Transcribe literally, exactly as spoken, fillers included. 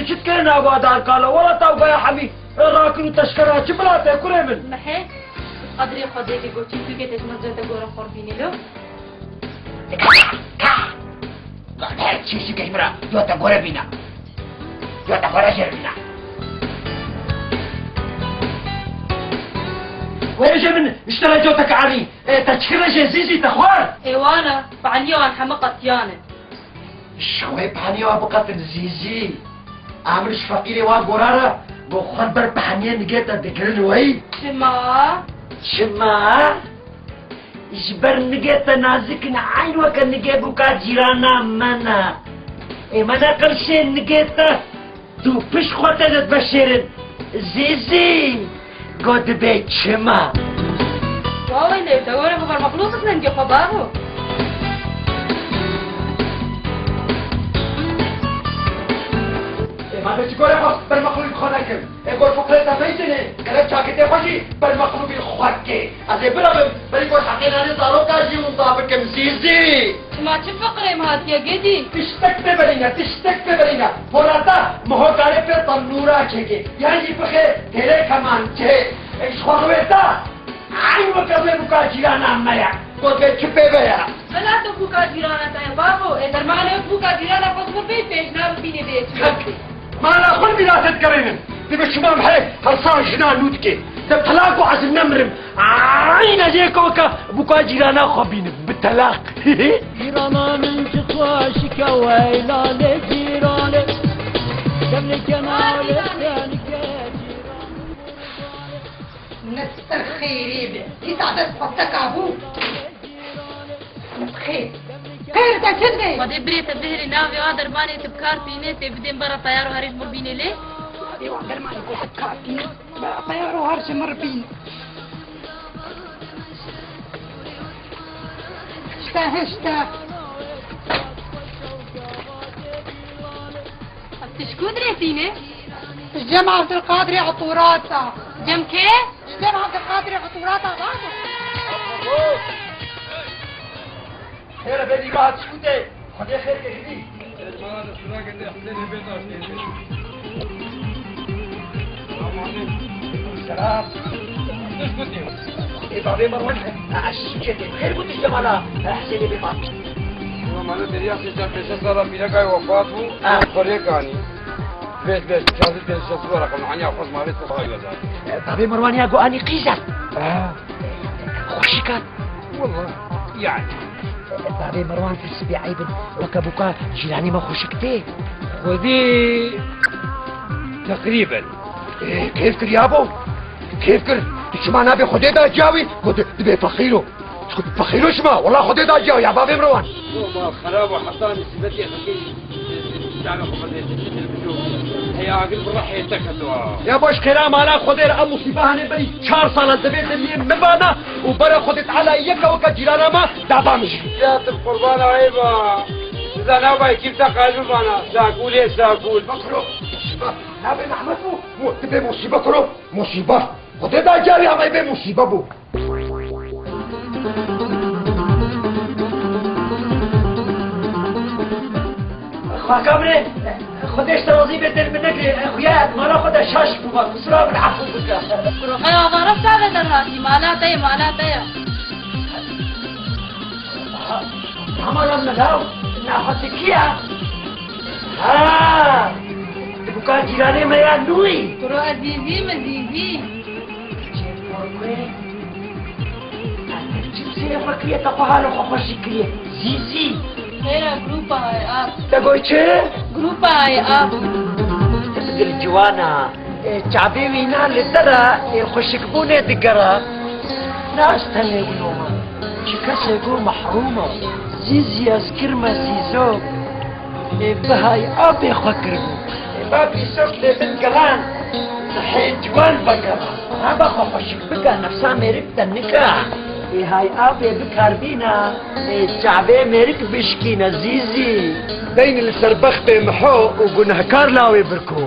Çi dikirina ava darkala? Wela tawgaya hemî rakin û teşkera çi bila te kurê min? Mehê, qedrê Xwedê ke goçî tu ke te ji min zêde gore xwe bînî lo. Her çi şikek min re, yo te gore bîna. Yo te gore jêr bîna. Were jê min, işte re coteke erî. E, te çi kire jê zîzî te xwar? Ê wana, paniya wan heme qetiyane. Şewê paniya biqetin zîzî. Amir ji feqîrê wa gorara, bo xwe ber pehniyê nigê te digirin wey. Çima? Çima? Ji ber nigê te nazik in, eyn weke nigê bûka cîrana me ne. Ê me neqil şê nigê te, tu pişt xwe te de veşêrin. Zîzî, go dibê çima? Wawê lê, te were xwe ber mexlûq dixin nigê xwe baro. Ê, ma de çi gore xwe ber mexlûq xwe nekim? Ê, gor fikrê te meyzînê, qeleb çakitê xwe jî ber mexlûbî xwe ke. Ez ê birevim, berî gor heqê nanê zaroka jî winda bikim zîzî. Çima çi fikrê me hatiye gedî? Tiştek pê berîne, tiştek pê berîne. Porata, miho karê pê tenûra çêkê. Yan jî bixê têrê kemançê. Ê, ji xwe riwêta. Eyn weke wê bûka cîrana me ye. Gotê çi pê be ye? Bila tu bûka cîrana te ye, bavo. Ê dermanê wê bûka cîrana xwe ji min bê pêş, na bibînê bê çi. Mala xwe vîraset kerê min. Dibe şima mehê helsan jina nû dike. De telaq û ez nemirim. Eyn ez ê weke bûka cîrana xwe bînim. Bi telaq. Cîrana min çi xweşik e, weyla lê cîranê. Demlê kenarê tenike cîran. Niftir xêrê be. Dîsa dest xwe teka bû. Xêr. Xêr te çi dibê? Xwedê birê te bihêlî navê a dermanê tu bi kar tînê tê bidên bera teyar û herî ji mir bînê lê. Xwedê wan dermanê ku bi kar tînê bera teyar û her ji mir bîn. Hişte, hişte. Ev tu ji ku dirê tînê? Cem Abdulkadirê Etorata. Cem kê? Cem Abdulkadirê Etorata, babo. Xêr e, bê dî, hat çi kutê? Xwedê xêr ke gidî. Selam. Ê, babê Merwan, ez şikê te. Xêr bû tu ji mala Hesênê bê bab. Mala beriya sê çar pênc sala pîreka wefat bû. Ha. Xwedê kanî. Vêt, vêt, şazî pênc şeş wara qenaniya xwe ji mavê xwe xwayê weda. Babê Merwan ya got anî qîz e. Ha. Xweşik e. Wallah, yani. Babê Merwan pir spî eyb in. Weke bûka cîranê me xweşik tê. Xwedî teqrîben. Ê, kêf kir yabo. Kêf kir. Tu çima nabê Xwedê da ciya wî? Got, dibê feqîr o. Feqîro şima, wela Xwedê da ciya ya bavê min rewan. Yo, ma xerab û heta nisbetê xelkê, e, e, dara xwe vazê, e, e, e, heya agir bi rehê te ketiwa. Ya baş xêra mala Xwedê re em musîbe hanê berî çar sala divê diliyê min bana û bere Xwedê Teala yeke weke cîrana me daba min jî. Ya tu qurban ayê ba. Zana bay kim te qalbi bana. Sagûlê sagûl. Bakro, musîbe. Nabê Mehmet bû. Mu, tu bê musîbe kuro. Musîbe. Xwedê da ciya ya me bê musîbe bû. Xaka min ê, Xwedê ji te razî be, dil min nekirê, xuya mala xwe de şaş bû, va qisira min efû bike. Kuro, xeya ava ref çavê derhatî, mala te ye, mala te ye. Ha, hema ya milaw, naxwe tu kî ya? Ha, tu bûka cîranê me ya nû yî. Kuro, ez zîzî, min zîzî. Çêkorkuyê. Çipsê xwe kiriye, te xwe hala xwe xweşik kiriye. Zîzî. Xêra, grupa ay ap. Te got çi? Grupa ay ap. Dil ciwana. E, çavê wîna li te re, ê xweşikbûnê digere. Ne ez tenê wilo me. Çi kesê got mehrûm e. Zîzî ez kirme zîzo. Ê bihayî apê xwe kiribû. Ê bapî sok lê bin giran. Sihê ciwan vegera. Raba xwe xweşik bike, nefsa mêrik te nika. Ê hay apê bikarbîna. Ê çavê mêrik bişkîne zîzî. Deyn li ser bextê miho û gunehkar lawê birko.